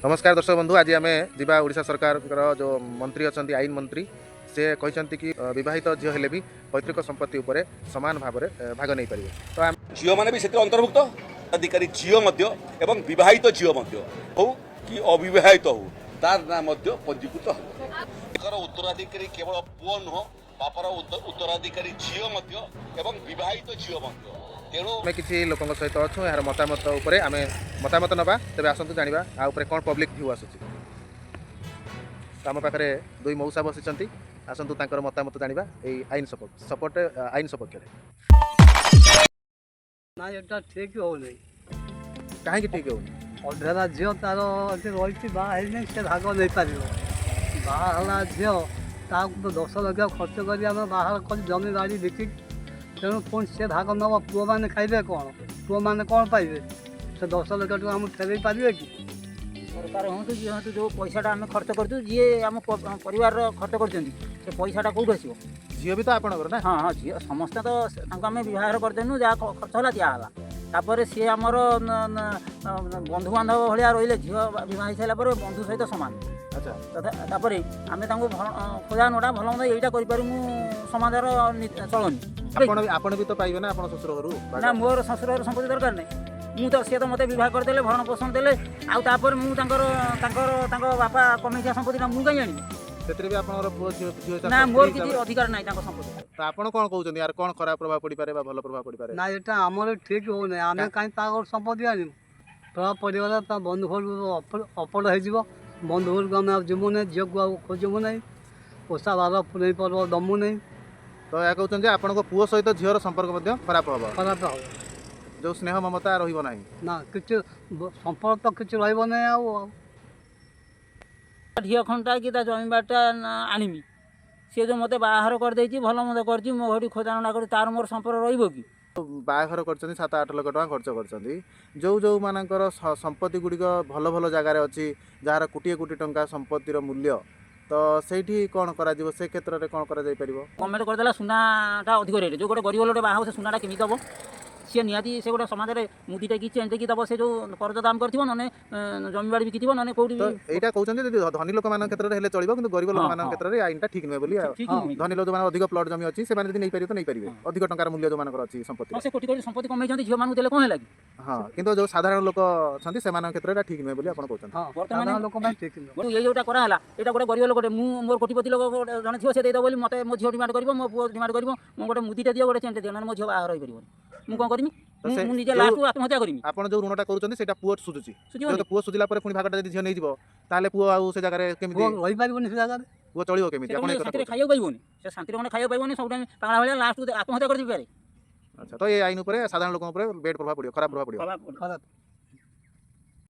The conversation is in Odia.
ନମସ୍କାର ଦର୍ଶକ ବନ୍ଧୁ, ଆଜି ଆମେ ଯିବା ଓଡ଼ିଶା ସରକାରଙ୍କର ଯେଉଁ ମନ୍ତ୍ରୀ ଅଛନ୍ତି, ଆଇନ ମନ୍ତ୍ରୀ, ସେ କହିଛନ୍ତି କି ବିବାହିତ ଝିଅ ହେଲେ ବି ପୈତୃକ ସମ୍ପତ୍ତି ଉପରେ ସମାନ ଭାବରେ ଭାଗ ନେଇପାରିବେ। ତ ଆମେ ଝିଅମାନେ ବି ସେଥିରେ ଅନ୍ତର୍ଭୁକ୍ତ। ଅଧିକାରୀ ଝିଅ ମଧ୍ୟ ଏବଂ ବିବାହିତ ଝିଅ ମଧ୍ୟ ହଉ କି ଅବିବାହିତ ହଉ, ତାର ନାଁ ମଧ୍ୟ ପଞ୍ଜୀକୃତ ହେବ। ତାଙ୍କର ଉତ୍ତରାଧିକାରୀ କେବଳ ପୁଅ ନୁହଁ, ବାପାର ଉତ୍ତରାଧିକାରୀ ଝିଅ ମଧ୍ୟ ଏବଂ ବିବାହିତ ଝିଅ ମଧ୍ୟ। ତେଣୁ ଆମେ କିଛି ଲୋକଙ୍କ ସହିତ ଅଛୁ, ଏହାର ମତାମତ ଉପରେ ଆମେ ମତାମତ ନେବା। ତେବେ ଆସନ୍ତୁ ଜାଣିବା ଆ ଉପରେ କ'ଣ ପବ୍ଲିକ୍ ଭ୍ୟୁ ଆସୁଛି। ତ ଆମ ପାଖରେ ଦୁଇ ମଉସା ବସିଛନ୍ତି, ଆସନ୍ତୁ ତାଙ୍କର ମତାମତ ଜାଣିବା ଏଇ ଆଇନ ସପୋର୍ଟ ଆଇନ ସପକ୍ଷରେ। ନା, ଏଟା ଠିକ୍ ହେଉନି। କାହିଁକି ଠିକ୍ ହେଉନି? ଅଧେରା ଝିଅ ତାର ଏଠି ରହିଛି, ବାହା ହେଇନି, ସେ ଭାଗ ନେଇପାରିବ। ବାହା ହେଲା ଝିଅ, ତାକୁ ତ 10 ଲକ୍ଷ ଖର୍ଚ୍ଚ କରି ଆମେ ବାହାର କରି ଜମି ବାଡ଼ି ବିକି, ତେଣୁ ପୁଣି ସେ ଭାଗ ନେବ, ପୁଅମାନେ ଖାଇବେ କ'ଣ? ପୁଅମାନେ କ'ଣ ପାଇବେ? ସେ 10 ଲକ୍ଷ ଟଙ୍କା ଆମକୁ ଫେରେଇ ପାରିବେ କି? ସରକାର ହୁଅନ୍ତୁ, ଯିଏ ହୁଅନ୍ତୁ, ଯେଉଁ ପଇସାଟା ଆମେ ଖର୍ଚ୍ଚ କରୁଛୁ, ଯିଏ ଆମ ପରିବାରର ଖର୍ଚ୍ଚ କରୁଛନ୍ତି, ସେ ପଇସାଟା କେଉଁଠୁ ଆସିବ? ଝିଅ ବି ତ ଆପଣଙ୍କର ନା? ହଁ, ଝିଅ ସମସ୍ତେ ତ ତାଙ୍କୁ ଆମେ ବିବାହ କରିଦେନୁ, ଯାହା ଖର୍ଚ୍ଚ ହେଲା ଦିଆହେଲା। ତାପରେ ସିଏ ଆମର ବନ୍ଧୁବାନ୍ଧବ ଭଳିଆ ରହିଲେ। ଝିଅ ବିବାହ ହେଇସାରିଲା ପରେ ବନ୍ଧୁ ସହିତ ସମାନ। ତାପରେ ଆମେ ତାଙ୍କୁ ଖୋଜା ନୋଟା ଭଲ ମନ୍ଦ ଏଇଟା କରିପାରିବୁ, ସମାଜର ଚଳନି। ଆପଣ ବି ତ ପାଇବେ ନା ଆପଣ ଶ୍ୱଶୁର ଘରୁ ଭାଗ? ନା, ମୋର ଶ୍ୱଶୁର ଘର ସମ୍ପତ୍ତି ଦରକାର ନାହିଁ। ମୁଁ ତ ସିଏ ତ ମୋତେ ବିବାହ କରିଦେଲେ, ଭରଣ ପୋଷଣ ଦେଲେ, ଆଉ ତାପରେ ମୁଁ ତାଙ୍କର ତାଙ୍କ ବାପା କମେଇଥିବା ସମ୍ପତ୍ତିଟା ମୁଁ କାହିଁ ଆଣିବି? ସେଥିରେ ବି ଆପଣଙ୍କର ପୁଅ ଝିଅ ନା, ହିସାବରେ ମୋର ସ୍ତ୍ରୀ କିଛି ହିସାବରେ- ଅଧିକାର ନାହିଁ ତାଙ୍କ ସମ୍ପତ୍ତି। ତ ଆପଣ କ'ଣ କହୁଛନ୍ତି? ୟାର କ'ଣ ଖରାପ ପ୍ରଭାବ ପଡ଼ିପାରେ ବା ଭଲ ପ୍ରଭାବ ପଡ଼ିପାରେ? ନା, ଏଟା ଆମର ଠିକ୍ ହେଉନି। ଆମେ କାହିଁ ତା ଘର ସମ୍ପତ୍ତି ଆଣିବୁ? ପ୍ରଭାବ ପଡ଼ିଗଲା ତା ବନ୍ଧୁ ଘରକୁ ଅପଡ଼ ହେଇଯିବ। ବନ୍ଧୁ ଘରକୁ ଆମେ ଆଉ ଯିବୁ ନାହିଁ, ଝିଅକୁ ଆଉ ଖୋଜିବୁ ନାହିଁ, ଓଷା ବାର ପୁନେଇ ପର୍ବ ଦମୁ ନାହିଁ। ତ ଏହା କହୁଛନ୍ତି ଯେ ଆପଣଙ୍କ ପୁଅ ସହିତ ଝିଅର ସମ୍ପର୍କ ମଧ୍ୟ ଖରାପ ହେବ। ଖରାପ ହେବ। ଯେଉଁ ସ୍ନେହ ମମତା ରହିବ ନାହିଁ। ନା, କିଛି ସମ୍ପର୍କ ତ କିଛି ରହିବ ନାହିଁ ଆଉ। ଢିଅ ଖଣ୍ଡା କି ତା ଜମିବାଡ଼ିଟା ଆଣିମି? ସିଏ ଯେଉଁ ମୋତେ ବାହାଘର କରିଦେଇଛି, ଭଲ ମନ୍ଦ କରିଛି, ମୋ ଘରଠି ଖୋଜା ନୋଟା କରି, ତାର ମୋର ସମ୍ପର୍କ ରହିବ କି? ବାହାଘର କରିଛନ୍ତି, 7-8 ଲକ୍ଷ ଟଙ୍କା ଖର୍ଚ୍ଚ କରିଛନ୍ତି। ଯେଉଁ ଯେଉଁମାନଙ୍କର ସମ୍ପତ୍ତି ଗୁଡ଼ିକ ଭଲ ଭଲ ଜାଗାରେ ଅଛି, ଯାହାର କୋଟିଏ କୋଟି ଟଙ୍କା ସମ୍ପତ୍ତିର ମୂଲ୍ୟ, ତ ସେଇଠି କ'ଣ କରାଯିବ? ସେ କ୍ଷେତ୍ରରେ କ'ଣ କରାଯାଇପାରିବ? ଗଭର୍ଣ୍ଣମେଣ୍ଟ କରିଦେଲା, ସୁନାଟା ଅଧିକ ରେଟ୍। ଯେଉଁ ଗୋଟେ ଗରିବ ଲୋକଟେ ବାହା ହେବ, ସେ ସୁନାଟା କେମିତି ଦେବ? ସିଏ ନିହାତି ସେ ଗୋଟେ ସମାଜରେ ମୁଦିଟା କି ଚେନ୍ କି ଦେବ, ସେ ଯେଉଁ କରଜ ଦାମ କରିଥିବ, ନହେଲେ ଜମିବାଡ଼ି ବିକିଥିବ, ନହେଲେ କେଉଁଠି। ତ ଏଇଟା କହୁଛନ୍ତି, ଯଦି ଧନୀ ଲୋକମାନଙ୍କ କ୍ଷେତ୍ରରେ ହେଲେ ଚଳିବ, କିନ୍ତୁ ଗରିବ ଲୋକମାନଙ୍କ କ୍ଷେତ୍ରରେ ଏ ଆଇନଟା ଠିକ୍ ନୁହେଁ ବୋଲି। ଠିକ୍ ନୁହେଁ। ଧନୀ ଲୋକ ଯେଉଁମାନେ ଅଧିକ ପ୍ଲଟ୍ ଜମି ଅଛି, ସେମାନେ ଯଦି ନେଇପାରିବେ ତ ନେଇପାରିବେ, ଅଧିକ ଟଙ୍କାର ମୂଲ୍ୟ ଯେଉଁମାନଙ୍କର ଅଛି ସମ୍ପତ୍ତି। ହଁ, ସେ କୋଟି କୋଟି ସମ୍ପତ୍ତି କମେଇଛନ୍ତି, ଝିଅମାନଙ୍କୁ ଦେଲେ କ'ଣ ହେଲା କି? ହଁ, କିନ୍ତୁ ଯେଉଁ ସାଧାରଣ ଲୋକ ଅଛନ୍ତି, ସେମାନଙ୍କ କ୍ଷେତ୍ରରେ ଏଇଟା ଠିକ୍ ନୁହେଁ ବୋଲି ଆପଣ କହୁଛନ୍ତି। ହଁ। ବର୍ତ୍ତମାନ- ସାଧାରଣ ଲୋକ ପାଇଁ ଠିକ୍ ନୁହେଁ। ଏଇ ଯେଉଁଟା କରାହେଲା, ଏଇଟା ଗୋଟେ ଗରିବ ଲୋକଟେ, ମୁଁ ମୋର କୋଟିପତି ଲୋକ ଗୋଟେ ଜଣେ ଥିବ, ସେ ଦେଇଦେବ ବୋଲି ମୋତେ ମୋ ଝିଅ ଡିମାଣ୍ଡ କରିବ, ମୋ ପୁଅ ଡିମାଣ୍ଡ କରିବ, ମୁଁ ଗୋଟେ ମୁଦିଟା ଦିଅ, ଗୋଟେ ଚେନ୍ଟେ ଦିଅ, ନହେଲେ ମୋ ଝିଅ ବାହାଘର ହେଇପାରିବନି। ମୁଁ କ'ଣ କରିମି? ତ ସେ ମୁଁ ନିଜେ ଯୋଉ- ଲାଷ୍ଟକୁ ଆତ୍ମହତ୍ୟା କରିମି। ଆପଣ ଯେଉଁ ଋଣଟା କରୁଛନ୍ତି, ସେଇଟା ପୁଅ ସୁଝୁଛି। ସୁଝିବନି? ଯେହେତୁ ପୁଅ ସୁଝିଲା ପରେ ପୁଣି ଭାଗଟା ଯଦି ଝିଅ ନେଇଯିବ, ତାହେଲେ ପୁଅ ଆଉ ସେ ଜାଗାରେ କେମିତି ପୁଅ ରହିପାରିବନି ସେ ଜାଗାରେ। ପୁଅ ଚଳିବ କେମିତି? ସେ ଆପଣ ଏ କଥା ଶାନ୍ତିରେ କହୁଛନ୍ତି। ଖାଇବାକୁ ପାଇବନି, ସେ ଶାନ୍ତିରେ ମାନେ ଖାଇବାକୁ ପାଇବନି, ସବୁ ଟାଇମ୍ ପାଗଳା ଭଳିଆ ଲାଷ୍ଟକୁ ଆତ୍ମହତ୍ୟା କରିଦେଇପାରେ। ଆଚ୍ଛା, ତ ଏ ଆଇନ ଉପରେ ସାଧାରଣ ଲୋକଙ୍କ ଉପରେ ବେଡ୍ ପ୍ରଭାବ ପଡ଼ିବ, ଖରାପ ପ୍ରଭାବ ପଡ଼ିବ। ପ୍ରଭାବ ପଡ଼ିବ। ଖରାପ।